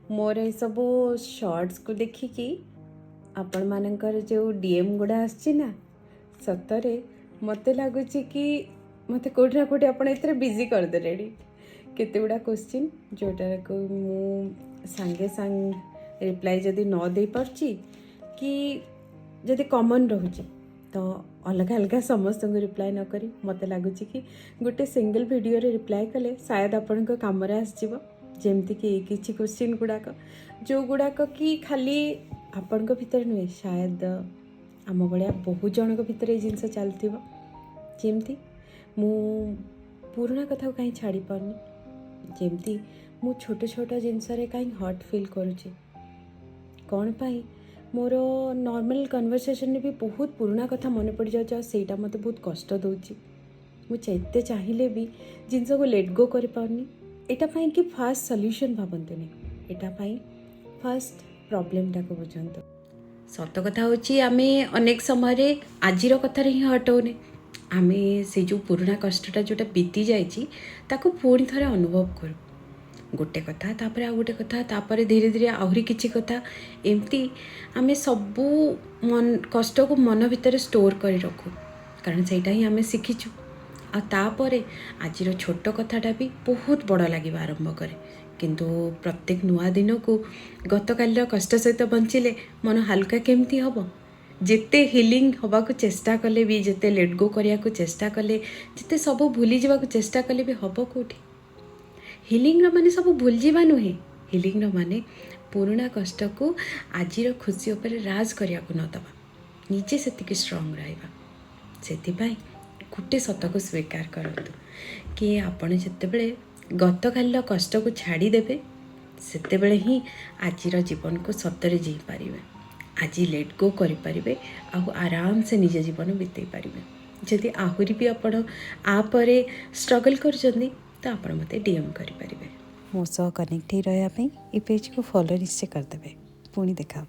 ମୋର ଏସବୁ ସର୍ଟସକୁ ଦେଖିକି ଆପଣମାନଙ୍କର ଯେଉଁ ଡିଏମ୍ ଗୁଡ଼ା ଆସୁଛି ନା, ସତରେ ମୋତେ ଲାଗୁଛି କି ମୋତେ କେଉଁଠି ନା କେଉଁଠି ଆପଣ ଏଥିରେ ବିଜି କରିଦେଲେଣି। କେତେ ଗୁଡ଼ା କୋଶ୍ଚିନ୍ ଯେଉଁଟାକୁ ମୁଁ ସାଙ୍ଗେ ସାଙ୍ଗେ ରିପ୍ଲାଏ ଯଦି ନ ଦେଇପାରୁଛି କି ଯଦି କମନ୍ ରହୁଛି, ତ ଅଲଗା ଅଲଗା ସମସ୍ତଙ୍କୁ ରିପ୍ଲାଏ ନ କରି ମୋତେ ଲାଗୁଛି କି ଗୋଟେ ସିଙ୍ଗଲ୍ ଭିଡ଼ିଓରେ ରିପ୍ଲାଏ କଲେ ସାୟଦ ଆପଣଙ୍କ କାମରେ ଆସିଯିବ। ଯେମିତିକି ଏଇ କିଛି କୋଶ୍ଚିନ୍ ଗୁଡ଼ାକ, ଯେଉଁଗୁଡ଼ାକ କି ଖାଲି ଆପଣଙ୍କ ଭିତରେ ନୁହେଁ, ସାୟଦ ଆମ ଭଳିଆ ବହୁତ ଜଣଙ୍କ ଭିତରେ ଏଇ ଜିନିଷ ଚାଲିଥିବ। ଯେମିତି ମୁଁ ପୁରୁଣା କଥାକୁ କାହିଁ ଛାଡ଼ି ପାରୁନି, ଯେମିତି ମୁଁ ଛୋଟ ଛୋଟ ଜିନିଷରେ କାହିଁ ହର୍ଟ ଫିଲ୍ କରୁଛି, କ'ଣ ପାଇଁ ମୋର ନର୍ମାଲ୍ କନଭରସେସନ୍ରେ ବି ବହୁତ ପୁରୁଣା କଥା ମନେ ପଡ଼ିଯାଉଛି ଆଉ ସେଇଟା ମୋତେ ବହୁତ କଷ୍ଟ ଦେଉଛି। ମୁଁ ଯେତେ ଚାହିଁଲେ ବି ଜିନିଷକୁ ଲେଟ୍ ଗୋ କରିପାରୁନି। ଏଇଟା ପାଇଁ କି ଫାଷ୍ଟ ସଲ୍ୟୁସନ୍ ଭାବନ୍ତୁନି, ଏଇଟା ପାଇଁ ଫାଷ୍ଟ ପ୍ରୋବ୍ଲେମଟାକୁ ବୁଝନ୍ତୁ। ସତ କଥା ହେଉଛି, ଆମେ ଅନେକ ସମୟରେ ଆଜିର କଥାରେ ହିଁ ହର୍ଟ ହେଉନେ, ଆମେ ସେ ଯେଉଁ ପୁରୁଣା କଷ୍ଟଟା ଯେଉଁଟା ବିତି ଯାଇଛି, ତାକୁ ପୁଣି ଥରେ ଅନୁଭବ କରୁ। ଗୋଟେ କଥା, ତାପରେ ଆଉ ଗୋଟେ କଥା, ତାପରେ ଧୀରେ ଧୀରେ ଆହୁରି କିଛି କଥା। ଏମିତି ଆମେ ସବୁ ମନ କଷ୍ଟକୁ ମନ ଭିତରେ ଷ୍ଟୋର୍ କରି ରଖୁ, କାରଣ ସେଇଟା ହିଁ ଆମେ ଶିଖିଛୁ। ଆଉ ତାପରେ ଆଜିର ଛୋଟ କଥାଟା ବି ବହୁତ ବଡ଼ ଲାଗିବା ଆରମ୍ଭ କରେ। କିନ୍ତୁ ପ୍ରତ୍ୟେକ ନୂଆ ଦିନକୁ ଗତକାଲିର କଷ୍ଟ ସହିତ ବଞ୍ଚିଲେ ମନ ହାଲୁକା କେମିତି ହେବ? ଯେତେ ହିଲିଂ ହେବାକୁ ଚେଷ୍ଟା କଲେ ବି, ଯେତେ ଲେଟ୍ ଗୋ କରିବାକୁ ଚେଷ୍ଟା କଲେ, ଯେତେ ସବୁ ଭୁଲିଯିବାକୁ ଚେଷ୍ଟା କଲେ ବି, ହେବ କେଉଁଠି? ହିଲିଂର ମାନେ ସବୁ ଭୁଲିଯିବା ନୁହେଁ। ହିଲିଂର ମାନେ ପୁରୁଣା କଷ୍ଟକୁ ଆଜିର ଖୁସି ଉପରେ ରାଜ କରିବାକୁ ନ ଦେବା, ନିଜେ ସେତିକି ଷ୍ଟ୍ରଙ୍ଗ ରହିବା। ସେଥିପାଇଁ ଗୋଟେ ସତକୁ ସ୍ୱୀକାର କରନ୍ତୁ କି ଆପଣ ଯେତେବେଳେ ଗତକାଲିର କଷ୍ଟକୁ ଛାଡ଼ିଦେବେ, ସେତେବେଳେ ହିଁ ଆଜିର ଜୀବନକୁ ସତରେ ଜିଇଁ ପାରିବେ, ଆଜି ଲେଟ୍ ଗୋ କରିପାରିବେ ଆଉ ଆରାମସେ ନିଜ ଜୀବନ ବିତେଇ ପାରିବେ। ଯଦି ଆହୁରି ବି ଆପଣ ଆ ପରେ ଷ୍ଟ୍ରଗଲ୍ କରୁଛନ୍ତି, ତ ଆପଣ ମୋତେ ଡିଏମ୍ କରିପାରିବେ। ମୋ ସହ କନେକ୍ଟ ହେଇ ରହିବା ପାଇଁ ଏ ପେଜ୍କୁ ଫଲୋ ନିଶ୍ଚୟ କରିଦେବେ। ପୁଣି ଦେଖା ହେବ।